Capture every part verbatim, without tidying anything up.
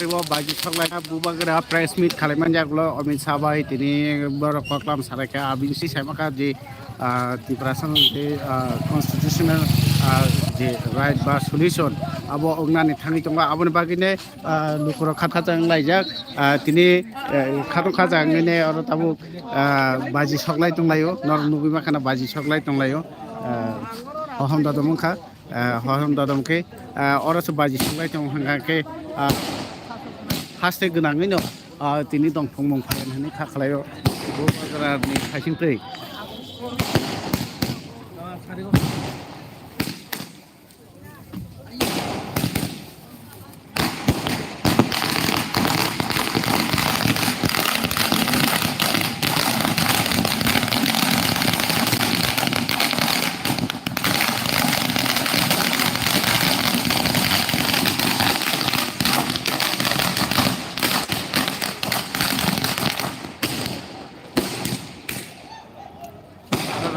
O baji soklaina bubagra press meet khalaimani yagulo Amit Shah bai tini borok koklam salaikha, abini si saimakha je, ah, Tiprasa ni je, ah, constitutional, ah, je right ba solution abo wngnani thangwi tongo. Aboni bagwino, ah, lukurok khat khat wng laijak, ah, tini, eh, khatong kha jang nini oro tabuk, ah, baji soklai tonglaio, norok nugwi mankha na baji soklai tonglaio, ah, hohom dodom wngkha. Ah, hohom dodom khe, ah, oro se baji soklai tong hwnka khe, ah, haste gwnangwino, ah, tini dongphung mung phayan hwnwi kha khlaio. Bubagrani phaising twi.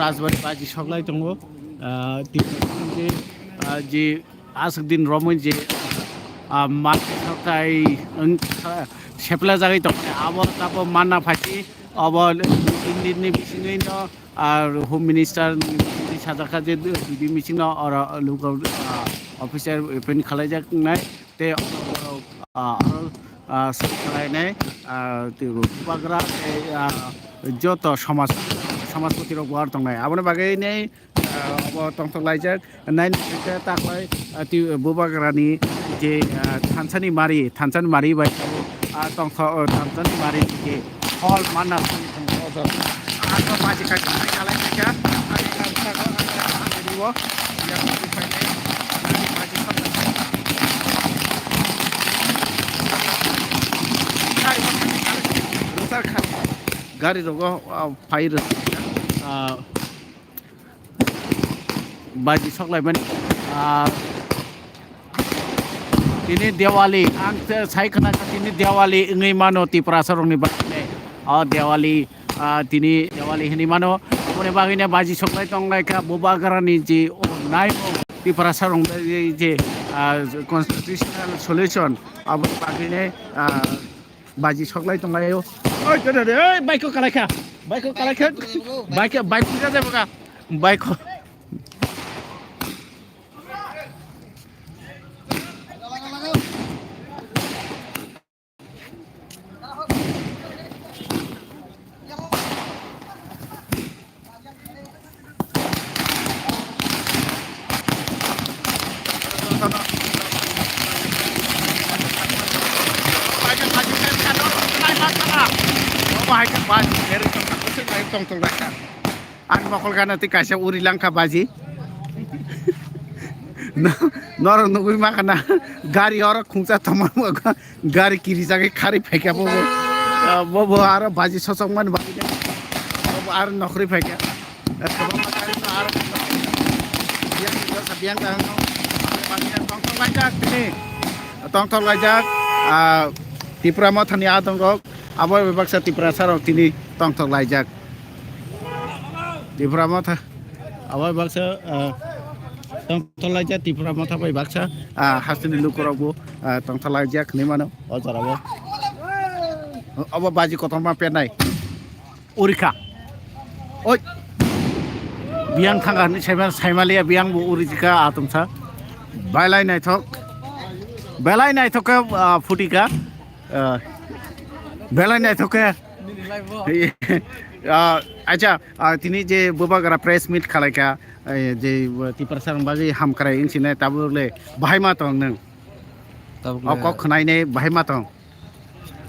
Rajbari baji soklai tongo. Ah, tini je, ah, je aswk din romwi je, ah, mati soklai wng, ah, sepla jagwi tongmani abo tabo manna phaidi. Obo Indian ni bisingwino, ah, Home Minister ni bisingo sajakha je bini bisingno oro local, ah, officer appoint khalaijaknai. Tei oro, ah, oro, ah, sokhlainai, ah, tei bubagra tei, ah, joto somaj, somajpoti rok bo aro tongnai. Aboni bagwi nei, ah, obo tongthok laijak. Nai nai khe taklai, ah, twi bubagrani je, ah, thansani mari, thansani mari bai, ah, tongthok, ah, thansani mari je hol manna thangwi tongo o jaga. Ang khe baji kaisa nai kalai khaikha, ani ang sago ang khe ang khe dibo. Yang khe phainai, ani baji khapna. Gari rok, ah, phai rwkha, ah, baji soklaimani, ah, tini Diwali, ang te sai khna kha tini Diwali wngwi mano Tiprasa rokni bagwi. O Diwali, ah, tini Diwali hinwi mano. Aboni bagwino baji soklai tonglaikha bubagrani je o nai o Tiprasa rok je, ah, constitutional solution aboni bagwino, ah, baji soklai tonglaio. Oi, dede, dede, oi, bike ko kalaikha. Bike ko kalaikha. Bike, bike ko jajaibokha. Bike ko. Ani mokol gana tei kaisa uri langkha baji. No-, norok nugwi mankha na gari oro khungsa tongma. Gari kirijagwi kharwi phaikha bobo. Ah, bobo aro baji sosokmani bagwi. Bobo aro nokhorwi phaikha. Eh, kwbangma gari no aro biyang, biyang, biyang, biyang, tongthok laijak tini. Tongthok laijak, ah, Tipra Mothani adongrok, abo bai baksa Tiprasa rok tini tongthok laijak. Tipra Motha, abo baksa, ah, tongthok laijak Tipra Motha bai baksa, ah, hasteni lukurokbo, ah, tongthok laijak hinwi mano o jorao. Obo baji kotorma pernai. Urikha. Oi. Biyang thangkha hinwi saima-, saimaliya biyangbo urikha atongsa. Belai naithok. Belai naithok khe, ah, phutikha. Ah, belai naithok khe. Ah, acha, ah, tini je bubagra press meet khalaikha, eh, je, uh, Tiprasa rok bagwi hamkrai wngsinai tabuk le bahai ma tong nwng? Tabuk o le kok khwnai ne bahai ma tong?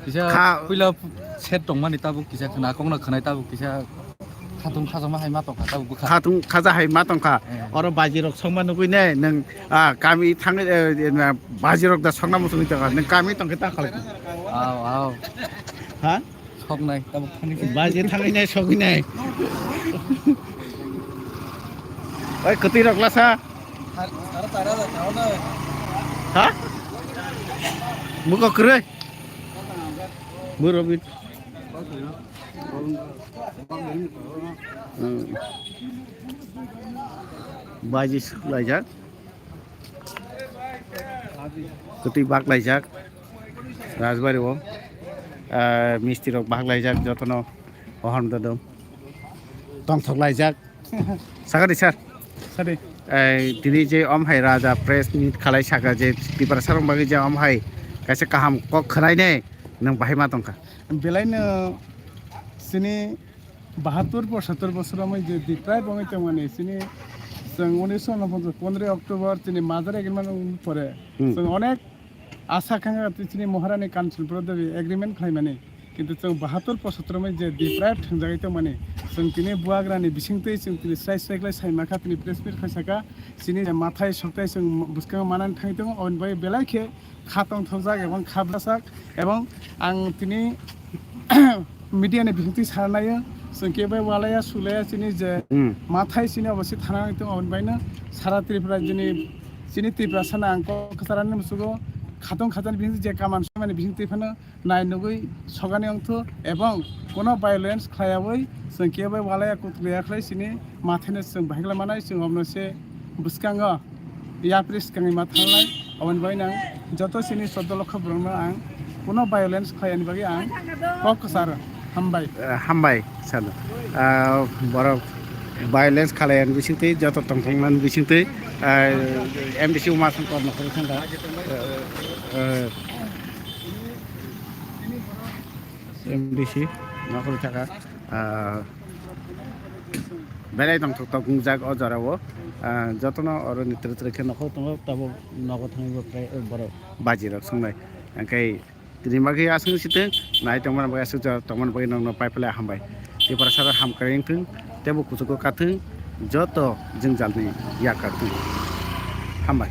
Kisa kha- puila set tongmani tabuk kisa khwna kokno khwnai tabuk kisa khatung khajama hai ma tongkha tabuk bwkha. Khatung khaja hai ma tongkha. Eh. Oro baji rok songma nugwi ne nwng, ah, kami thangwi, eh, eh, baji rok da songna muchungwi tongkha. Nwng kami tongkhe ta khalai. Aw, aw. Ha? Soknai, tabuk thani. Baji thangwi nai, sogwi nai. Oi, kwtwi rok lasa. Ha? Muko kwrwi. Burobit. Hmm. Baji suklaijak. Kwtwi baklaijak. Rajbari o, ah, misti rok bahak laijak, jotono ohom dodom. Tongthok laijak. Sakadi sir. Sadi. Eh, tini je om hai Raja press meet khalai saka je Tiprasa rok bagwi je om hai kaisa kaham kok khwlai ne nwng bahai ma tongkha. Belai no sini bahattur pochattur bosor amai je Tipra bongwi tongmani sini chwng unisho unoponchas pondroi October chini Majra agreement pore Hmm. chwng onek asa kha chini Maharani Kanchanpur Devi agreement khlaimani. Kintu chwng bahattur pochattur amai je Tipra thangjagwi tongmani. Chwng tini buagrani bisingtwi chwng tini srai srai khlai saima kha tini press meet khai saka chini je mathai soktai chwng bwskango manani thangwi tongo. Oboni bagwi belai khe kha tongthokjak ebong kha bwsajak ebong ang tini media ni bisingtwi sana naio chwng kebo walaya sulaya chini je Hmm. mathai chini obo se thana nang tongo aboni baino sara Tripura jini chini Tiprasa no ang kok kwchar ani musugo khatong khatani bisingtwi je kaman sumani bisingtwi phano nai nugwi sogani ongthu ebong kono violence khlaiyawi chwng kebo walaya kutliya khlai chini mathai no chwng bahigla manai chwng obno se bwskango yapri swkangwi ma thangnai, aboni bagwi nang joto chini choddo lokho borokno ang kuno violence khlaiyani bagwi ang kok kwcharo. Hambai. Eh, hambai, sir. Ah, borok violence khlaiyani bisingtwi, joto tongthoknani bisingtwi, ah, M D C Uma Shankar no khoroksa da. Eh, eh, M D C no khoroksa ka. Ah, belai tongthok tok wngjak o jora o. Ah, jotono oro ni tere tere khe nokhor tongo, tabuk nogo thangwi bo khe borok baji rok songnai. Hwnkhe tini bagwi aswk sitwng nai tongmani bagwi aswk jora tongmani bagwi nokno pai phalai hambai. Tiprasa rok ham kwrwi wngthwng, teibo kuchugo kathwng, joto jwngjal ni yak kathwng. Hambai.